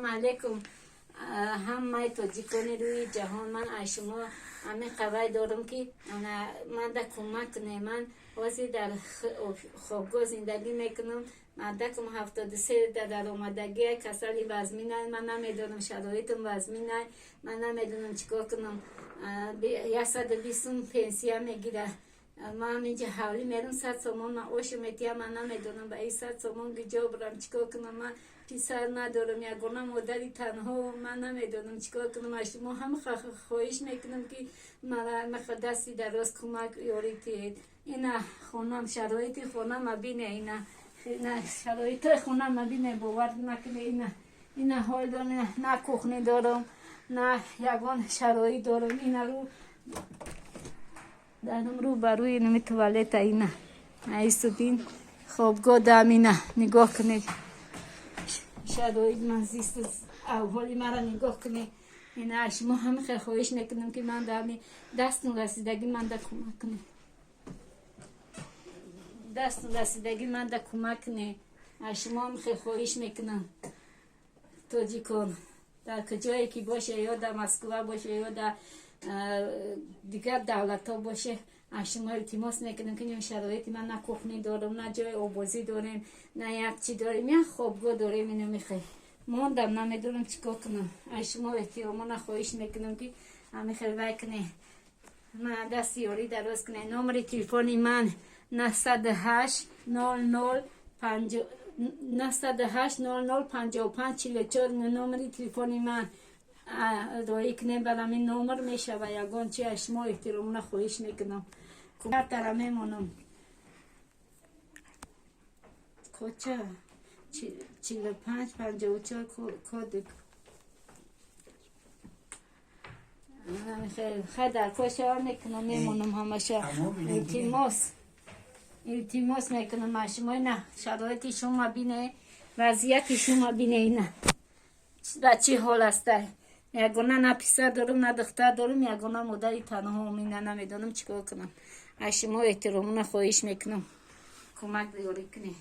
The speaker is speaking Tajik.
Салом алейкум, ҳамаи тоҷикони рӯи ҷаҳон. Ман аз шумо ҳамин қавай дорам, ки манда кӯмак кунед. Ман ҳозир дар хобгоҳ зиндагӣ мекунам. Мардакам 73 даромадагия, касали вазминай. Ман намедонам, шароитам вазминай, ман намедонам чӣ кор кунам. 120 сум пенсия мегирад. Ман инҷа ҳавлӣ мерам, 100 сомон маошу метиҳам. Ман намедонам, ба ин 100 сомон куҷо бурам, чӣ кор кунам. Ман писар надорам, ягона модари танҳо. Ман намедонам, чӣ кор кунам. Аз шумо ҳам хоҳиш мекунам, ки мара дасти дароз кӯмак ёрӣ диҳед. Ина хонам, шароити хонама бине. Ина шароити хонама бине, бовар накуне. Ина ҳол дорам, на кухня дорам, на ягон шароит дорам. Ина рӯ дарам, рӯ ба рӯи нами туалета. Ина аистудин хобгоҳ дам. Ина нигоҳ кунед, шароит ман, зисту аҳволи маро нигоҳ кунед. Ина аз шумо ҳама хел хоҳиш мекунам, ки ман дами дастум расидагӣ манда кӯмак кунед, дастум расидагӣ манда кӯмак кунед. Аз шумо ҳам хел хоҳиш мекунам. Тоҷикон дар куҷое ки боше, ё дар Москва боше, ё дар дигар давлатҳо боше, аз шумо илтимос мекунам, ки шароити ман, на кухня дорам, на ҷои обозӣ дорем, на як чӣ дорем, як хобгоҳ дорем. Ино мехоҳ мондам, намедонам, чӣ кор кунам. Аз шумо эҳтиромона хоҳиш мекунам, ки ҳамихел вай кунед, ман дасти ёрӣ дароз кунед. Номери телефони ман 908 00 908 00 55 44. Номери телефони ман роӣ кунед, бар ҳамин номер мешава. Ягон чи аз шумо эҳтиромона хоҳиш мекунам, картара мемонам. Коча 45 54 кодик. Хай, дар кошава мекунам, мемонам ҳамаша. Илтимос, илтимос мекунам аз шумо. Ина шароити шума бине, вазъияти шума бине, ина ба чӣ ҳол аста. Ягона на писар дорам, на духтар дорам, ягона модари танҳоам. Ина намедонам, чӣ кор кунам. Аз шумо эҳтиромона хоҳиш мекунам, кӯмак ёрӣ кунед.